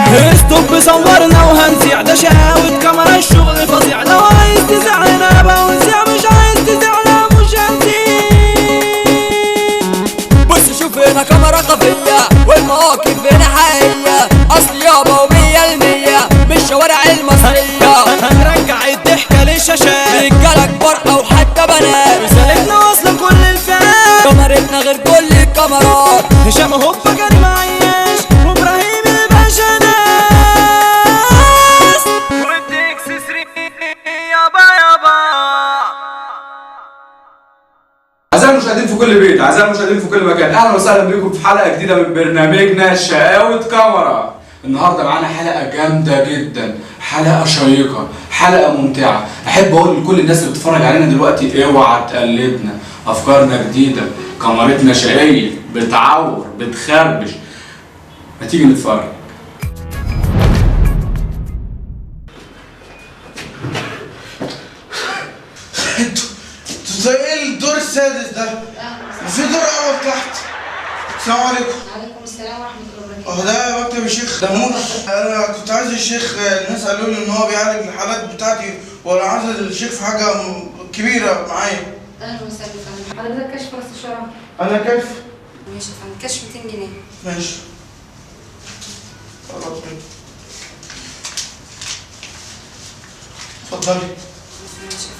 stop صورنا وهنزيع، ده شقاوة كاميرا الشغل فظيع. لو عايز تزعلنا بوزع، مش عايز تزعلنا مش هنزيع. بص شوف هنا كاميرا خفية والمواقف هنا حقيقية، اصل يابا ومية المية بالشوارع المصرية. هنرجع الضحكة للشاشات، رجالة كبار او حتى بنات، رسالتنا واصلة لكل الفئات، كاميرتنا غير كل الكاميرات. هشام هوبا كريم عياش وابراهيم الباشا ناس، والديكس 3 يابا يابا. أعزائي المشاهدين في كل بيت، أعزائي المشاهدين في كل مكان، أهلا وسهلا بكم في حلقة جديدة من برنامجنا شقاوة كاميرا. النهارده معانا حلقة جامدة جدا، حلقة شيقة، حلقة ممتعة. أحب أقول لكل الناس اللي بتتفرج علينا دلوقتي اوعى تقلدنا، أفكارنا جديدة، كاميرتنا شقية، بتعور، بتخربش. ما تيجي نتفرج. انتوا ايه الدور السادس ده؟ في دور اول تحت. السلام عليكم. وعليكم السلام ورحمة الله وبركاته. ده مكتب الشيخ دامون. انا كنت عايز الشيخ، الناس قالوا لي ان هو بيعالج الحالات بتاعتي، وانا عايز الشيخ في حاجة كبيرة معايا. اهلا وسهلا يا فندم. حضرتك كشف ولا استشارة؟ انا كشف. ماشي يا فندم، كشف 200 جنيه. ماشي. يا ربي. اتفضلي. ماشي يا فندم.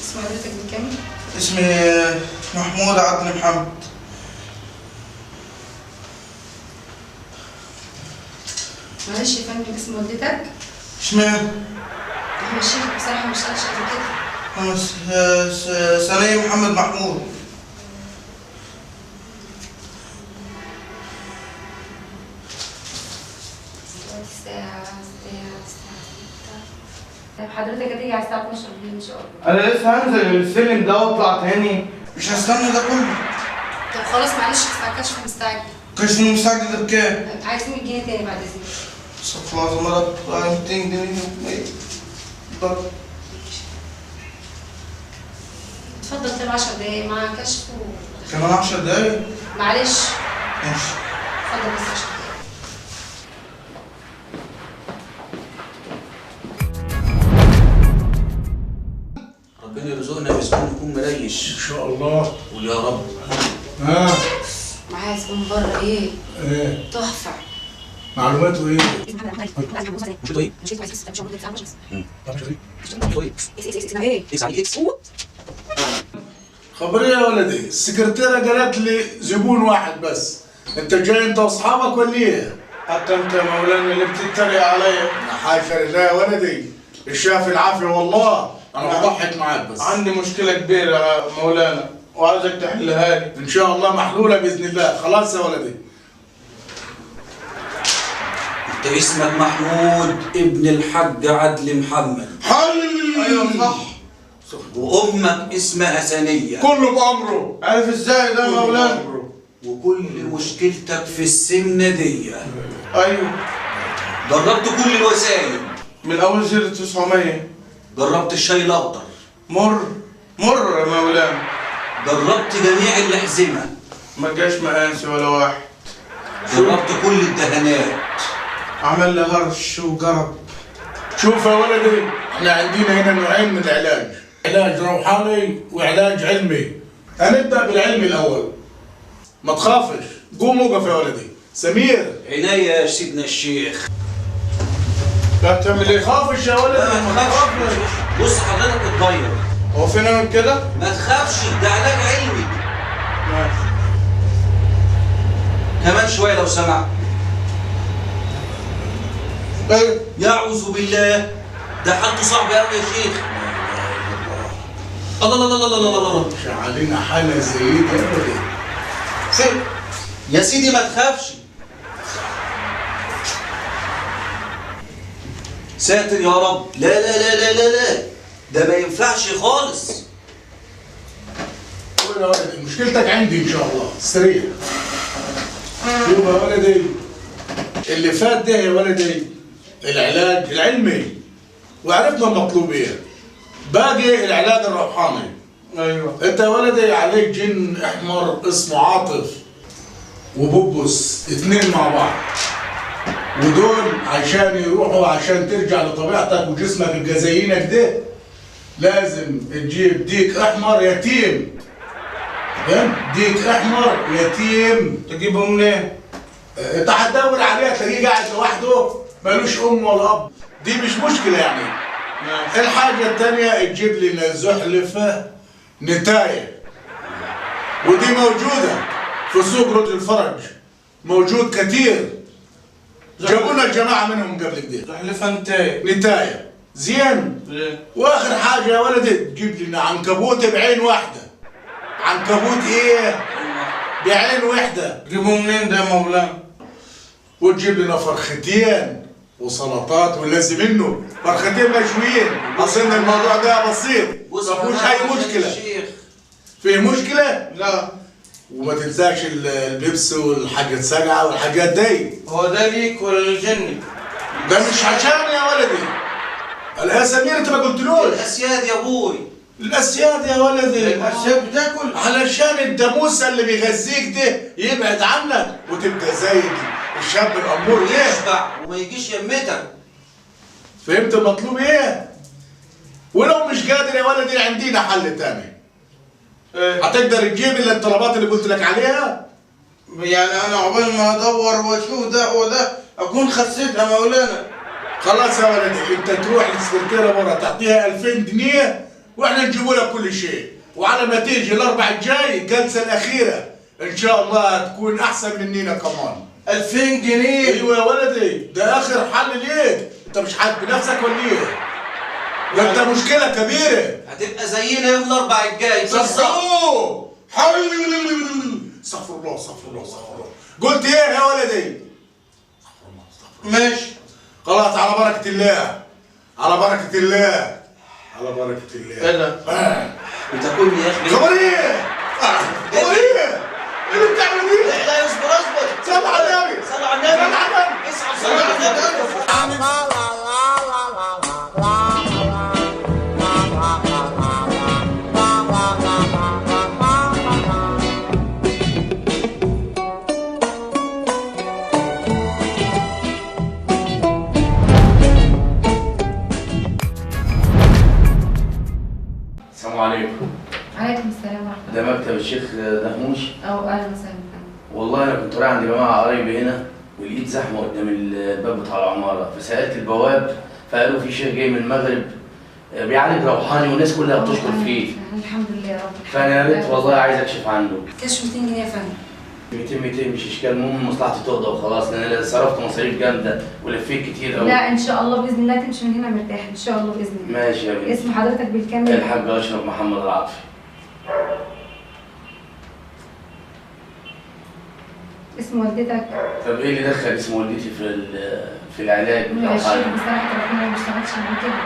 اسم حضرتك بالكامل؟ اسمي محمود عدلي محمد. معلش يا فندم، اسم والدتك؟ اشمعنى؟ احنا الشيخ بصراحة ما اشتغلش قبل كده. ثانية محمد محمود. دلوقتي الساعة 6. طيب حضرتك هتيجي على الساعة 12 بالليل إن شاء الله. أنا لسه هنزل السلم ده وأطلع تاني، مش هستنى ده كله. طب خلاص معلش، ادفع كشف مستعجل. كشف مستعجل ده بكام؟ عايزين 100 جنيه تاني بعد إذنك. استغفر الله العظيم يا رب، 200 جنيه. اتفضل. اتفضل. طيب 10 دقايق مع كشف كمان 10 دقايق؟ معلش. ماشي. اتفضل بس 10 دقايق. ربنا يرزقنا بزبون يكون مريش ان شاء الله. قول يا رب. ها معايا زبون بره. ايه؟ ايه؟ تحفة. معلوماته ايه؟ خبرية يا ولدي، السكرتيره قالت لي زبون واحد بس، انت جاي انت واصحابك ولا ايه؟ حتى انت يا مولانا اللي بتتريق عليا. حاشا لله يا ولدي، الشافي العافية والله. أنا بضحك معاك بس. عندي مشكلة كبيرة يا مولانا وعايزك تحلها لي. إن شاء الله محلولة بإذن الله. خلاص يا ولدي. أنت اسمك محمود ابن الحاج عدلي محمد. حي. أيوه صح. وأمك اسمها ثانية. كله بأمره. عارف إزاي ده يا مولانا؟ وكل مشكلتك في السمنة دي. أيوه. جربت كل الوسائل. من أول 0900. جربت الشاي الاخضر. مر مر يا مولانا. جربت جميع الاحزمه. ما جاش مقاسي ولا واحد. جربت كل الدهانات. عمل لي هرش وجرب. شوف يا ولدي، احنا عندنا هنا نوعين من العلاج، علاج روحاني وعلاج علمي. هنبدا بالعلمي الاول. ما تخافش، قوم وقف يا ولدي. سمير. عينيا يا سيدنا الشيخ. لا تعمل ايه؟ ما تخافش يا ولدي، ما تخافش. بص حضرتك اتغير. هو فينا من كده؟ ما تخافش، ده علاج علمي. ماشي. كمان شوية لو سمحت. ايوه. يعوذ بالله، ده حالته صعبة قوي يا شيخ. الله الله الله الله الله الله. علينا حاله زي دي ابدا. سيب يا سيدي ما تخافش. ساتر يا رب. لا لا لا لا لا لا، ده ما ينفعش خالص. قول يا ولدي مشكلتك عندي ان شاء الله، استريح. شوف يا ولدي اللي فات ده يا ولدي العلاج العلمي وعرفنا المطلوب ايه، باقي العلاج الروحاني. ايوه. انت يا ولدي عليك جن احمر اسمه عاطف. وبوبوس 2 مع بعض، ودول عشان يروحوا، عشان ترجع لطبيعتك وجسمك الجزينك ده لازم تجيب ديك احمر يتيم. فاهم؟ ديك احمر يتيم. تجيبه منين؟ انت هتدور عليه تلاقيه قاعد لوحده ملوش ام ولا اب، دي مش مشكلة يعني. الحاجة الثانية تجيب لنا زحلفه نتايه، ودي موجودة في سوق رد الفرج، موجود كتير، جابونا الجماعة منهم قبل كده. زحلفه نتايه. نتايه زين. واخر حاجة يا ولدي تجيب لنا عنكبوت بعين واحدة. عنكبوت ايه؟ بعين واحدة. تجيبه منين ده يا مولانا؟ وتجيب لنا فرختين وسلطات واللازم منه، فرختين مشويين. اظن الموضوع ده بسيط، ما فيهوش اي مشكلة. فيه مشكلة؟ لا. وما تنساش البيبسي والحاجات الساقعه والحاجات دي. هو ده ليك ولا للجني؟ ده مش عشان يا ولدي. الاسامير انت ما قلتلوش. الاسياد يا ابوي. الاسياد يا ولدي. الاسياد بتاكل؟ علشان الداموسه اللي بيغذيك ده يبعد عنك وتبقى زي الشاب الامور ده. يشبع وما يجيش يمتك. فهمت المطلوب ايه؟ ولو مش قادر يا ولدي عندنا حل تاني. إيه؟ هتقدر تجيب الا الطلبات اللي قلت لك عليها؟ يعني انا عقبال ما ادور واشوف ده وده اكون خسيت يا مولانا. خلاص يا ولدي، انت تروح للسكرتيره بره تعطيها 2000 جنيه واحنا نجيبوا لك كل شيء، وعلى ما تيجي الاربع الجاي الجلسة الاخيرة ان شاء الله هتكون احسن مننا كمان. 2000 جنيه؟ ايوه يا ولدي، ده اخر حل ليك، انت مش حاسس بنفسك ولا ايه؟ ده انت مشكلة كبيرة. هتبقى زينا يوم الاربع الجاي. صفروه. استغفر الله استغفر الله استغفر الله. قلت ايه يا ولدي؟ استغفر الله استغفر الله. ماشي خلاص، على بركة الله، على بركة الله، على بركة الله. ايه ده؟ بتاكلني يا اخي. خبر ايه؟ خبر ايه؟ ايه اللي بتعمله دي؟ لا اصبر اصبر. صل على النبي، صل على النبي، صل على النبي، صل على النبي. السلام عليكم. عليكم السلام ورحمة الله. ده مكتب الشيخ دهموش؟ اه اهلا وسهلا. والله انا كنت رايح عند جماعة قرايبي هنا ولقيت زحمة قدام الباب بتاع العمارة، فسألت البواب فقالوا في شيخ جاي من المغرب بيعالج روحاني والناس كلها بتشكر فيه. الحمد لله يا رب. فانا يا ريت والله عايز اكشف عنده. كشف 200 جنيه يا فندم. 200 مش اشكال، المهم مصلحتي تقضى وخلاص، لان انا صرفت مصاريف جامدة ولفيت كتير قوي. لا ان شاء الله باذن الله تمشي من هنا مرتاح ان شاء الله باذن الله. ماشي يا بنتي. اسم حضرتك بالكامل؟ الحاج اشرف محمد العاطفي. اسم والدتك؟ طب ايه اللي دخل اسم والدتي في العلاج؟ الشيخ بصراحة ربنا ما بيشتغلش من كده.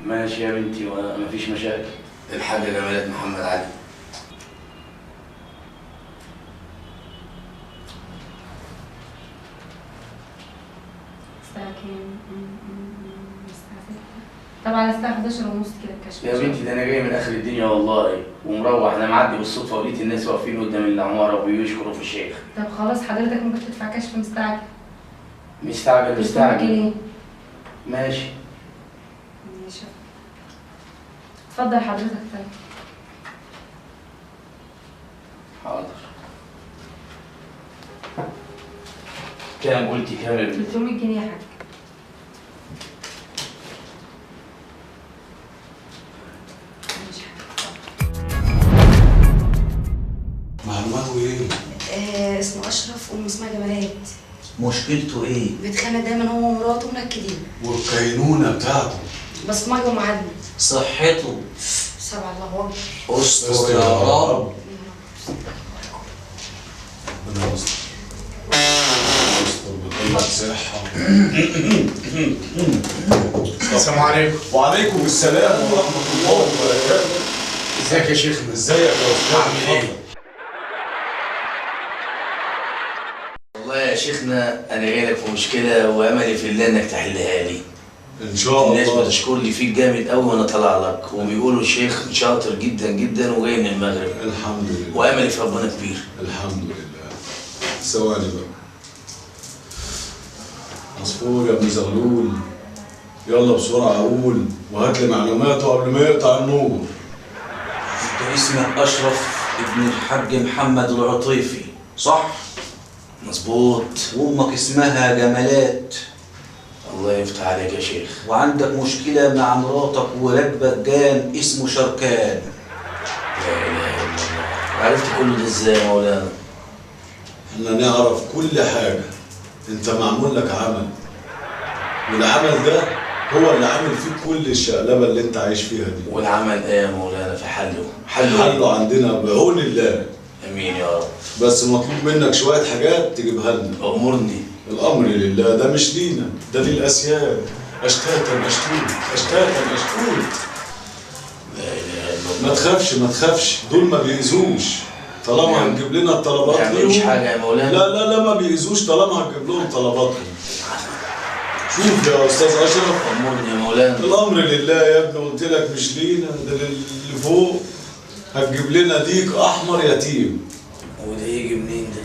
ماشي يا بنتي ومفيش مشاكل. الحاجة جمالات محمد علي. الساعة كام؟ الساعة 6. طبعا الساعة 11:30 كده الكشف. يا بنتي ده أنا جاي من آخر الدنيا والله ومروح، أنا معدي بالصدفة ولقيت الناس واقفين قدام العمارة وبيشكروا في الشيخ. طب خلاص حضرتك ممكن تدفع كشف مستعجل. مستعجل مستعجل. ماشي. ماشي. اتفضل حضرتك. طيب. حاضر. كام قلتي كام يا بنتي؟ 300 جنيه يا حاج. معلوماته ايه؟ اسمه اشرف وامه اسمها جمالات. مشكلته ايه؟ بيتخانق دايما هو ومراته منكدين. والكينونه بتاعته؟ بصمجه ومعدن. صحته؟ سبع الله اكبر. استر يا رب. ربنا يستر. يستر صحة. السلام عليكم. وعليكم السلام ورحمة الله وبركاته. ازيك يا شيخنا؟ ازيك يا استاذ؟ عامل ايه؟ والله يا شيخنا انا جاي لك في مشكلة واملي في الله انك تحلها لي. ان شاء الله. الناس بتشكر لي فيك جامد قوي وانا طالع لك، وبيقولوا الشيخ شاطر جدا جدا وجاي من المغرب. الحمد لله. واملي في ربنا كبير. الحمد لله. ثواني بقى. عصفور يا ابن زغلول، يلا بسرعة قول وهات لي معلوماته قبل ما يقطع النور. انت اسمك أشرف ابن الحاج محمد العطيفي، صح؟ مظبوط. وأمك اسمها جمالات. الله يفتح عليك يا شيخ. وعندك مشكلة مع مراتك وراكبك جان اسمه شركان. لا إله إلا الله. عرفت كل ده إزاي يا مولانا؟ احنا نعرف كل حاجة. انت معمول لك عمل، والعمل ده هو اللي عامل فيك كل الشقلبة اللي انت عايش فيها دي. والعمل ايه يا مولانا؟ في حله؟ حله عندنا بعون الله. امين يا رب. بس مطلوب منك شوية حاجات تجيبها لنا. امرني. الامر لله، ده مش لينا، ده للاسياد. اشتاتا اشتوت، اشتاتا اشتوت. لا اله الا الله. ما تخافش ما تخافش، دول ما بيأذوش طالما هتجيب لنا الطلبات ليهم. ما يعملوش حاجة يا مولانا. لا لا لا، ما بيأذوش طالما هتجيب لهم طلباتهم. شوف يا استاذ اشرف. امرني يا مولانا. الامر لله يا ابني، قلت لك مش لينا، ده اللي فوق. هتجيب لنا ديك احمر يتيم. وده يجي منين ده؟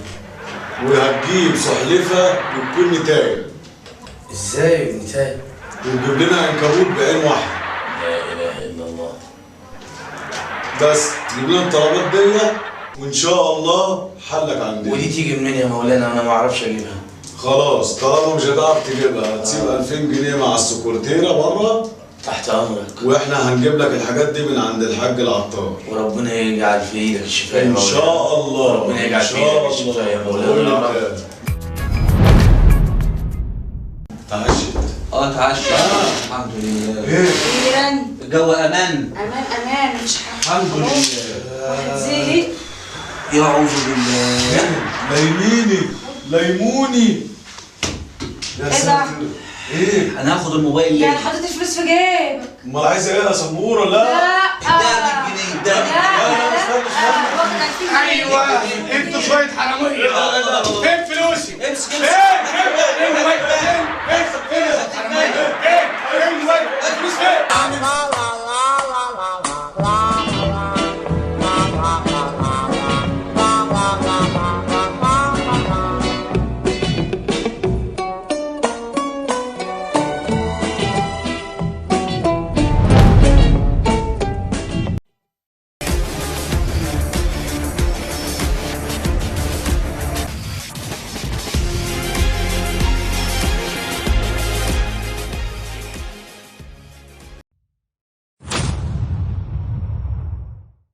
وهتجيب سحلفه وتكون نتايه. ازاي نتايه؟ وتجيب لنا عنكبوت بعين واحدة. لا اله الا الله. بس تجيب لنا الطلبات دي وان شاء الله حلك عندنا. ودي تيجي منين يا مولانا؟ انا ما اعرفش اجيبها. خلاص طالما مش هتعرف تجيبها هتسيب 2000 جنيه مع السكرتيره بره. تحت امرك. واحنا هنجيب لك الحاجات دي من عند الحاج العطار. وربنا يجعل في ايدك الشفاء ان شاء الله. ربنا يجعل في ايدك الشفاء يا مولانا. تعشت؟ اتعشت الحمد لله. ايه؟ الجو امان؟ امان امان، مش حاجة الحمد لله. واحد زهق. يا اعوذ بالله. ليميني ليموني يا ساتر. ايه؟ انا هاخد الموبايل ليه؟ يعني حاطط الفلوس في جيبك. امال عايزه ايه يا سمورة؟ لا لا ده 100 جنيه، ده 100 جنيه. لا. ايوه انتوا شوية حرامية. فين فلوسي؟ امسك امسك. فين فين فين فين فين؟ فين الموبايل؟ الفلوس فين؟